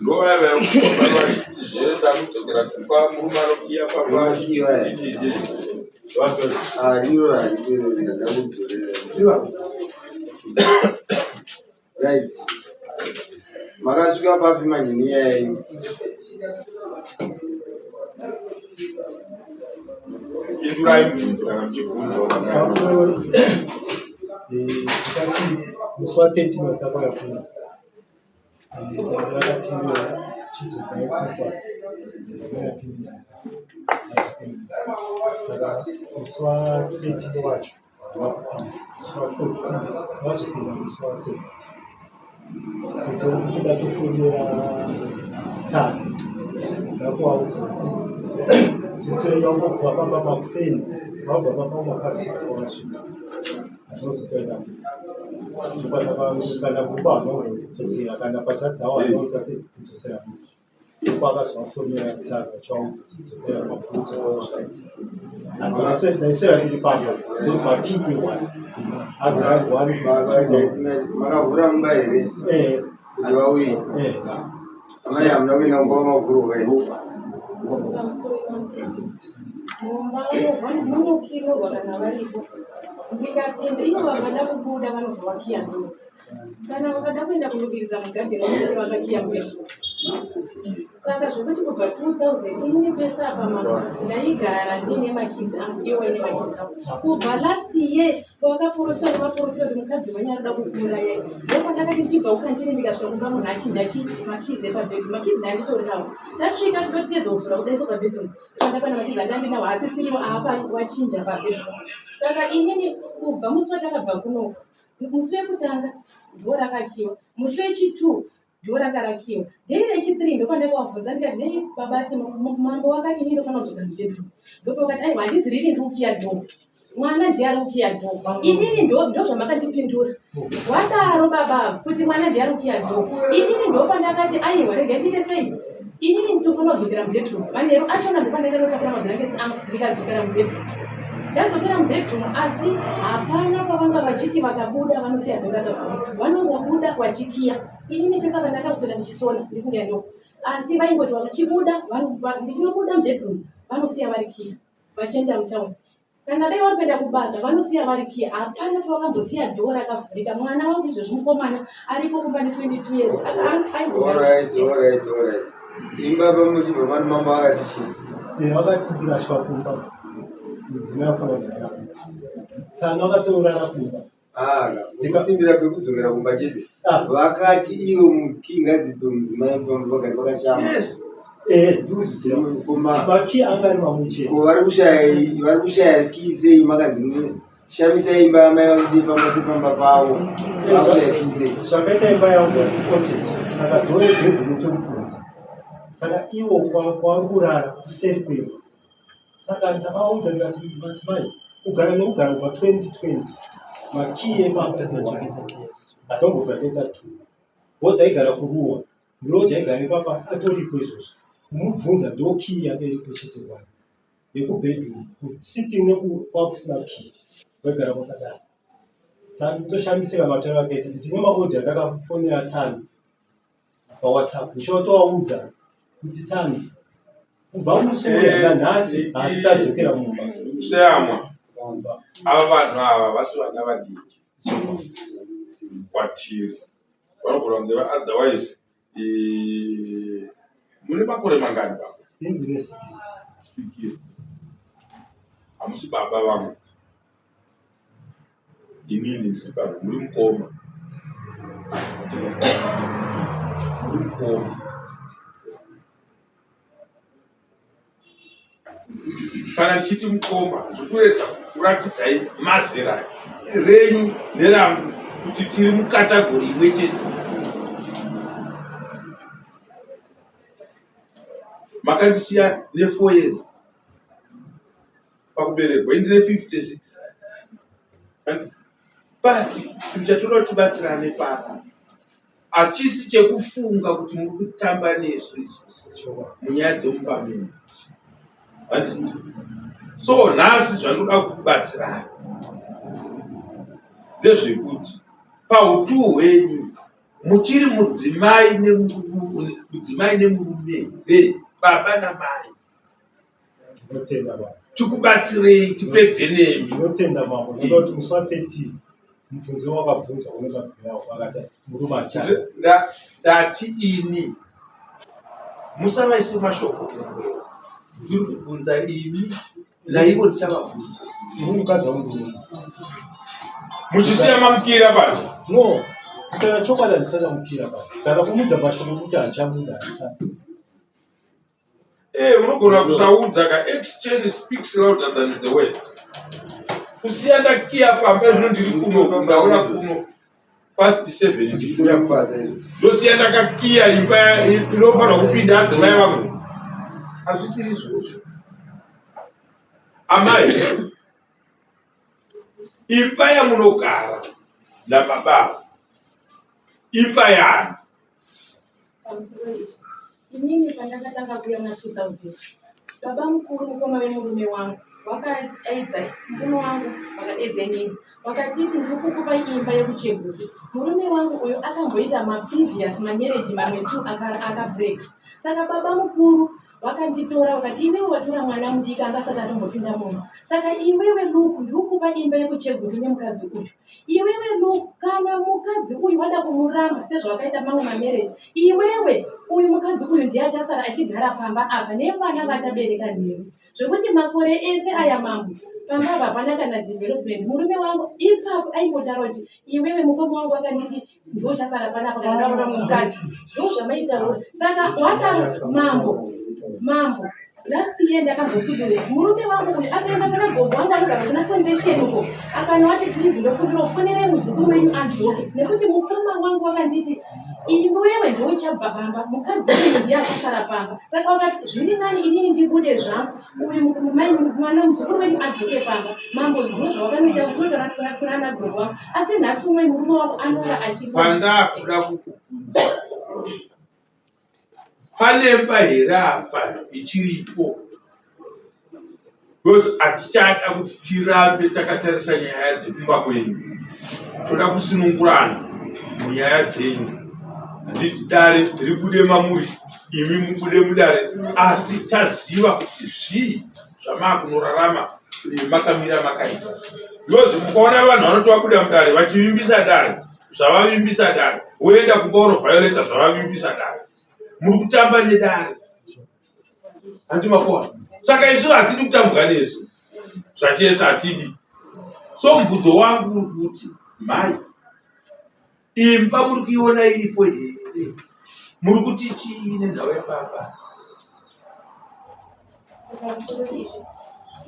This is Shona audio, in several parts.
Ndovaya vaya vachiti ndakudzokera kumba murume anokiya pamba. Ariro haripere ndakudzorera. Right. Makasvika papi manje nenyaya yenyu? Pindurai mubvunzo kana muchibvunzwa. Musi wa 13 watakauya kuno. Rakati chidzokai kumba yapinda. Saka musi wa 13 wacho musi wa 14 vazopinda musi wa 17. Kuitira kuti ndatofonera tsano ndakuvaudza kuti ziso renyu vangobva pamba makuseni vabva pamba mapa 6 wakasvika hazvinozotoenda kana kumba vanodzokera kana pachadzawo vanoisa sei kudzosera munhu kwakazovafonera tsano vachivaudza kuti dzokera mabhutsu asi ndaisera ndiri pamba ndozi mapipi one agara one. Makavhura mumba here Eh. kuti vauye? Eh. Amai, hamuna kuenda kumba kwamavhurwa here? Mumba munokiirwa kana varipo. Ndikapinda ivo vakada kubuda vanobva vakiya door. Kana vakada kuenda kunodiridza mugadheni vanosiya vakakiya mubedroom. Saka zvekuti kubva 2000 inini pese apa mama ndaigara ndiine makizi angu, ivo vaine makizi avo. Kubva last year pavakaprofita nemaprofita kuti mukadzi wenyu arikuda kukuurayai, ndopandakati ndichibva kukantini ndikasvika kumba munhu achinja chi makizi epabedroom. Makizi ndanditori nawo. Tasvika tinotiedza kuvhura kudaiso pabedroom panda pana makizi andandinawo asisiriwo apa wachinja pabedroom. Saka inini kubva musi watakabva kunoku, musi wekutanga door rakakiwa, musi wechi2 door ranga rakiwa, then rechi3 ndopandakavabvunza ndikati, "Nei babati mambo wakati inini ndofanira kudzoka mubedroom?" Ndopavakati, "Aiwa, handizi riri ndiri kukiya door, mwana ndiye ari kukiya door." Inini ndo zvamakandipindura wadaro baba kuti mwana ndiye ari kukiya door. Inini ndopandakati, "Aiwa, regai ndiite sei, inini ndinofanira kudzokera mubedroom." Manheru achona ndopandakanotakura mablankets angu ndikadzokera mubedroom. Ndadzokera mubedroom, asi hapana pavanga vachiti vakabuda vanosiya door rakavhurika. Vanongobuda vachikiya. Inini pesa pandakaswera ndichisona ndisingaendoko, asi vaingoti vachibuda ndichinobuda mubedroom vanosiya vari kiya vachienda mutauni. Kana dai vari kuenda kubasa vanosiya vari kiya. Hapana pavakambosiya door rakavhurika. Mwana wangu izvozvi mukomana ariko kumba ne22 years. Alright. Imba pamuchibva pano, mambo akati chii? Eh, vakati ndikasvika kumba mudzimai afanira kudzokera kumba. Tsano akatorara kumba. Tikatsimbira pekudzokera kumba chete. Ah. Vakati ivo muki ngadzipe mudzimai pamba vakati vakashama. Eh, ndikuzviziva. Kuma Maki anga ari mamwe chete. Ko vari kushaya kii sei? Makanzi shamisa imba yamai vakuti pamba sepamba pavo, vari kushaya kii sei? Zvakaita imba yangu cottage, saka door rebedroom itori kunze. Saka ivo kwavari kurara kuseri kwemba. Saka ndakavaudza ndikati, "Madzimai, kugara nekugara kubva 2020 makii epamba hatombobva taita two." Because aigara kuruwa muloja aigara ipapa atoripo izvozvo. Kumubvunza ndo kii yanga iripo chete one yekubedroom. Kusitting kwakusina kii, vaigara kwakadaro. Saka ndikutoshamisika matauro akaita. Ndine maaudio andakafonera tsano paWhatsApp ndichitovaudza kuti tsano kubva musi uya nanhasi hasi tadzokera mumba. Seyamwa, ava vanhu ava vasi vana vadiki kwatiri, vanogona kunge otherwise mune makore mangani baba? Ini ndine 60. 60. Hamusi baba vangu, inini ndiri pano muri mukoma, muri mukoma. Kana ndichiti mukoma, ndikuedza kuratidzai mazera renyu nerangu kuti tiri mucategory imwe chete. Makandisiya ne4 years pakuberekwa, indine 56, but chinhu chatoda kuti tibatsirane pana hachisi chekufunga kuti muri kutamba nesu isusu munyaya dzemumba menyu. Handiti? So nhasi zvanoda kubatsirana ndezvekuti pautu hwenyu. Muchiri mudzimai nemudzimai nemurume here, baba namai? Ndinotenda baba. Tikubatsirei tipedze nemi. Ndinotenda mambo. Ndinoda kuti musi wa 13 mubvunzo wakabvunzwa kune madzimai avo vakati murume achaya. Ndati ini musavaise mashoko ndiri kubvunza imi naivo ndichavabvunza. Ini mukadzi wangu Muchisiya mamukira panze. No, kutaura chokwadi handisati amukira baba. Kana kumudza mashoko kuti handichamuda handisati. Eh, unogona kusaudza ka action speaks louder than the word. Kusiya ndakiya pamba zvino ndiri kuno ndauya kuno past 7 ndichiuya ndosiya ndakakiya imba inofanirwa kupinda adzimai vangu. Hazvisiri izvozvo. Amai, imba yamunogara nababa imba yani? Pamusoro izvi, inini pandakatanga kuuya muna 2000, baba mukuru mukoma vemurume wangu vakaedza murume wangu vakaedza inini vakatiti ndiri kukupai imba yekuchegutu. Murume wangu uyu akamboita maprevious mamarriage mamwe two akabreak. Saka baba mukuru vakanditora vakati iwewe watora mwana mudiki anga asati atombopinda mumba, saka iwewe Luku ndiri kukupa imba yekuchegutu nemukadzi uyu. Iwewe Luke, kana mukadzi uyu wada kumuramba sezvawakaita mamwe mamarriage, iwewe uyu mukadzi uyu ndiye achasara achigara pamba apa nevana vachabereka newe. Zvekuti makore ese aya mambo, pamba apa hapana kana development. Murume wangu ipapo aingotaura kuti iwewe mukoma wangu akanditi ndiwe uchasara panapa kana ndakaona mukadzi. Ndozvamaitaura. Saka wadaro mambo, mambo last year ndakambosudurwa murume wangu uyu akaenda kuna gogo wangu anogara kuna concession uko akanowati please ndokumbira ufonere muzukuru wenyu adzoke nekuti mukoma wangu wakanditi iwewe ndouchabva pamba mukadzi uyu ndiye achasara pamba saka wakati zviri nani inini ndibude zvangu uyu mwana muzukuru wenyu adzoke pamba mambo ndizvo zvawakanoita kutotora kuna ana gogo wangu asi nhasi umwe murume wako anonga achi pandakuda kukubvunza Pane mba here apa ichiripo? Because hatichada kuti tirambe takatarisa nyaya dzekumba kwenyu. Toda kusunungurana munyaya dzenyu. Handiti dare ribude mamuri, imi mubude mudare, asi taziva kuti zvii zvamaakunorarama makamira makaita. Because mukaona vanhu vanoti vabuda mudare vachivimbisa dare zvavavimbisa dare, woenda kumba unovhayoleta zvavavimbisa dare. Muri kutamba nedare, handi makuona? Saka isu hatidi kutambwa nesu zvachese, hatidi. So mubvunzo wangu uri kuti mhai, imba muri kuiona iripo here? Muri kuti chii nenhau yababa? Pamusoro izvi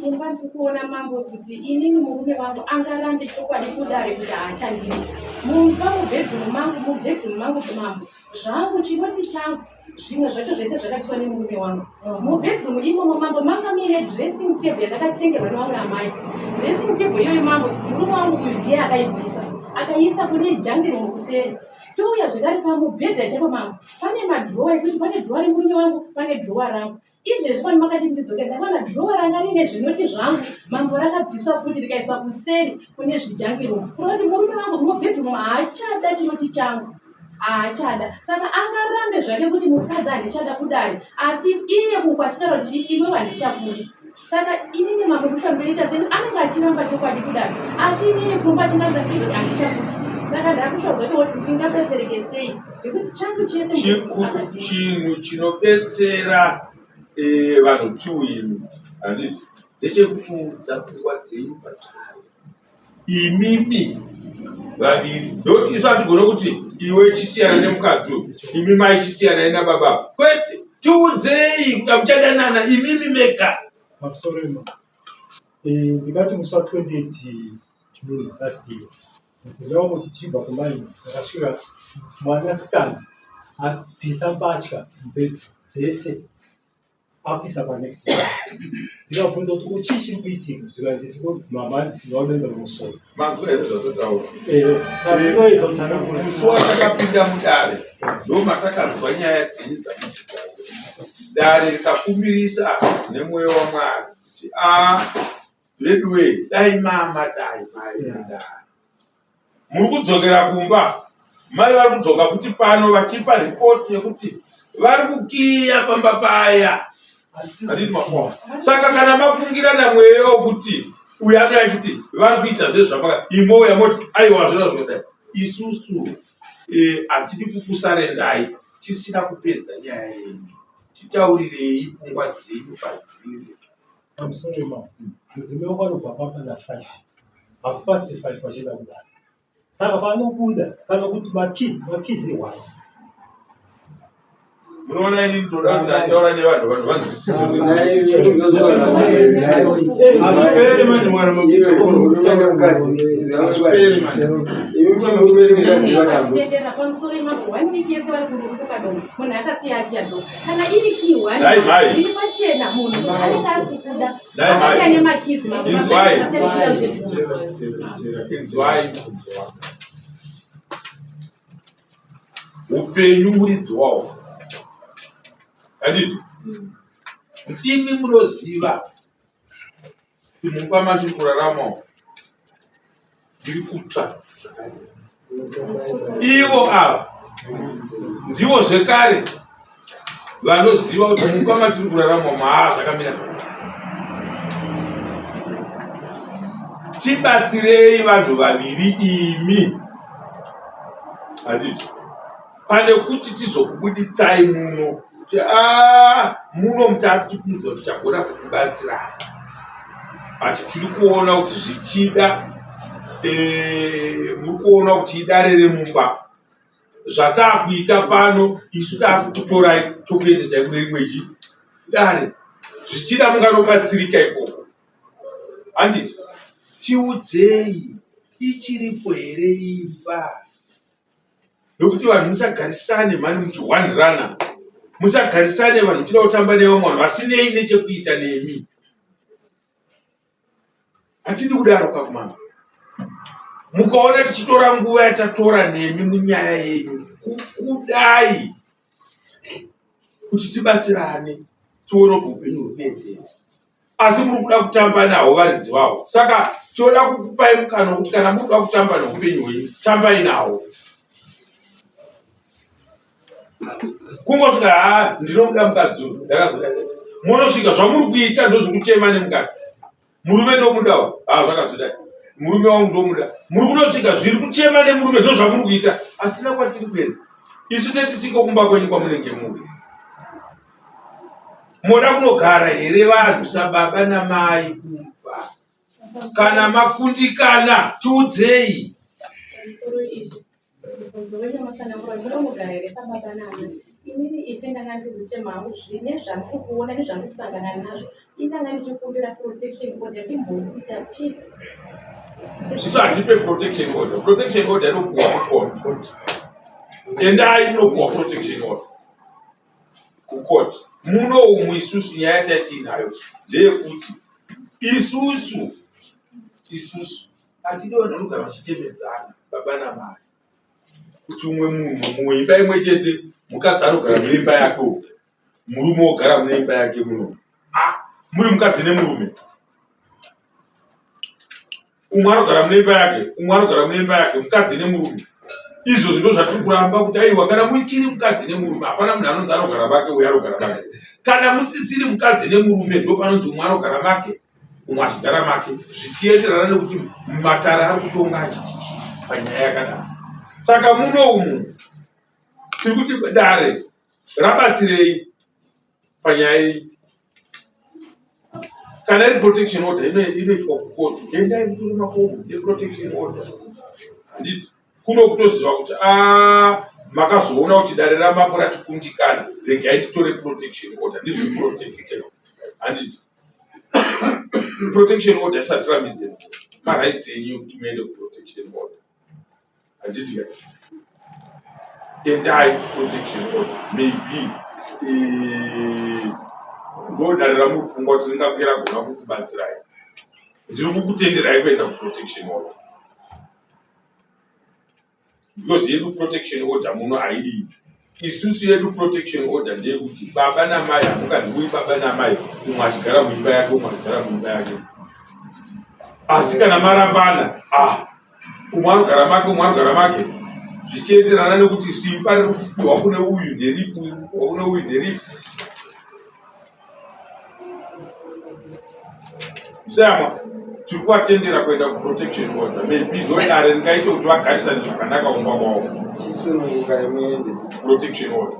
imba ndiri kuona mambo kuti inini murume wangu angarambe chokwadi kudare kuti haachandidi mumba mubhedhumu mangu mubhedhumu mangu mambo zvangu chinoti changu zvimwe zvacho zvese zvakabiswa nemurume wangu mubhedhumu imomo mambo manga muine dressing table yandakatengerwa nevamwe amai dressing table iyoyo mambo murume wangu uyu ndiye akaibvisa akaiisa kune jangirumu kuseri touya zvekare pamubhedha chaipo mambo pane madhurowa ekuti pane dhurowa remurume wangu pane dhurowa rangu izvezvi kwani makati ndidzoke ndakaona dhurowa ranga riine zvinoti zvangu mambo rakabviswa futi rikaiswa kuseri kune zvijangirumu kureva kuti murume wangu mubhedhurumu haachada chinoti changu haachada saka angarambe zvake kuti mukadzi handichada kudare asi iye uku achitaura kuti iwewe handichakudi saka inini mambo ndosha ndoita seni anenge achiramba chokwadi kudaro asi inini pfungwa chinanga chiri kuti handichakuti saka ndakusha zvacho kuti ndingabetsereke sei nekuti changu chese chinhu chinobetsera eh, vanhu two imi handiti ndechekuudza pfungwa dzenyu pacharo imimi vaviri ndokuti isu hatigone kuti iwe chisiyana nemukadzi uyu imi mai chisiyanai nababa kwete tiudzei kuti hamuchadanana imimi mega pamusoro imo eh, ndingati musi wa 28 june last year ndingawo ndichibva kumaini ndakasvika mwanasikana apisa mbatya mubedroom dzese akuisa panext ndikabvunza kuti ko chii chiri kuitika zvikanzi tiko mama tinoenda kumusoro manzwa here zvatotaura eh, saka ndinoedza kutsanangura musi watakapinda mudare ndomatakanzwa nyaya dzenyu dzamuchitaura dare rikakumbirisa nemweya wamwari kuti a veduwe dai mama dai mai dai muri kudzokera kumba. Mai vari kudzoka futi pano vachipa ripoti yekuti vari kukiya pamba paya. Handiti makuwa. Saka kana mafungirana mweya wekuti uyu anouya achiti vari kuita zvezvamaka imouya moti aiwa zvino zvinodai. Isusu eh, hatidi kukusarendai tisina kupedza nyaya yenyu. Titaurirei pfungwa dzenyu padziri. Pamusoro ipapo, mudzimai wangu anobva pamba na 5 half past 5 vachienda kubasa. Saka paanobuda kana kuti makizi makizi ehwai. Munoona ini ndoda kuti ndataura nevanhu vanhu vanzwisise kuti Hazviperi manje mukaramba muchidzokorora. Hazviperi manje. Vachitenderera pamusoro ipapo one week yese vari kurufu kukadongo munhu akasiya akiya do kana iri key one Dai mai. iri pachena munhu kuti anenge asi kukuda Dai mai. akasiya nemakizi Inzwai. Inzwai mubvunzo wangu. Upenyu muridzi wawo. Handiti? Ndimi munoziva kuti mumba matiri kurarama umu ndiri kutsva ivo ava ndivo zvekare vanoziva kuti mumba matiri kurarama umu haa zvakamira tibatsirei vanhu vaviri imi handiti pane kuti tizokubuditsai muno kuti a muno mutakuti tichagona kukubatsirai but tiri kuona kuti zvichida eh, muri kuona kuti idare remumba zvataakuita pano isu taakukutorai tokuendesai kune rimwe chi dare zvichida munganobatsirika ikoko handiti tiudzei ichiripo here imba Nokuti vanhu musagarisane mhani muchihwandirana, musagarisane vanhu muchida kutamba nevamwe vanhu vasinei nechekuita nemi. Hatidi kudaro kakumama. Mukaona tichitora nguva yatatora nemi munyaya yenyu, kukudai kuti tibatsirane tione kuti upenyu huri kuendepi. Asi muri kuda kutamba nahwo varidzi vahwo, saka tinoda kukupai mukana wekuti kana muri kuda kutamba neupenyu hwenyu, tambai nahwo. Kungosvika haa ndinomuda mukadzi uyu ndakazoda monosvika zvamuri kuita ndozvekutema nemukadzi murume ndomudawo haa zvakazodai murume wangu ndomuda muri kunosvika zviri kuchema nemurume ndozvamuri kuita hatina kwatiri kuenda isu tetisiko kumba kwenyu kwamunenge muri Moda kunogara here vanhu sababa namai kumba? Kana makundikana tiudzei. Pamusoro izvi mubvunzo wenyu wamatsanangura munoda kunogara here sababa naamai? Inini ishe ndanga ndiri kuchema hangu zvine zvandiri kuona nezvandiri kusangana nazvo. Ini ndanga ndichikumbira protection order timboita peace. Isu hatipe protection order. Protection order inopuwa kucourt. Endai munopuwa protection order. Kucourt. Muno umu isusu nyaya yatinayo ndeyekuti isusu isusu hatidi vanhu vanogara vachichemedzana baba namai kuti umwe munhu muimba imwe chete mukadzi anogara muimba yake uku murume wogara mune imba yake muno ah, muri mukadzi nemurume umwe anogara mune imba yake umwe anogara mune imba yake mukadzi nemurume izvozvo ndo zvatiri kuramba kuti aiwa kana muchiri mukadzi nemurume hapana munhu anonzi anogara make uyo anogara make kana musisiri mukadzi nemurume ndo panonzi umwe anogara make umwe achigara make zvichienderana nekuti matare ari kutonga achiti chii panyaya yakadaro saka muno umu tiri kuti dare rabatsirei panyaya iyi kana iri protection order inoitwa kucourt endai mutore makomo eprotection order handiti kuno kutoziva kuti a ah, makazoona kuti dare ramambo ratikundikana regai titore protection order ndizveprotection handiti protection order isati rambidze marights enyu kuti muende kuprotection order handiti ka endai protection order maybe eh, ndodare ramuri kufunga kuti ringange ragona kukubatsirai ndiri kukutenderai kuenda kuprotection order because yedu protection order muno haidii isusu yedu protection order ndeyekuti baba namai hamunganzi uri baba namai umwe achigara muimba yake umwe achigara muimba yake asi kana marambana ah umwe anogara make umwe anogara make Zvichienderana nekuti simba riri kupiwa kune uyu nderipi, kupiwa kune uyu nderipi. Musayamwa, tiri kuvatendera kuenda kuprotection order. Maybe zodare ringaite kuti vagarisane zvakanaka kumba kwavo. Chisunungukai muende. Protection order.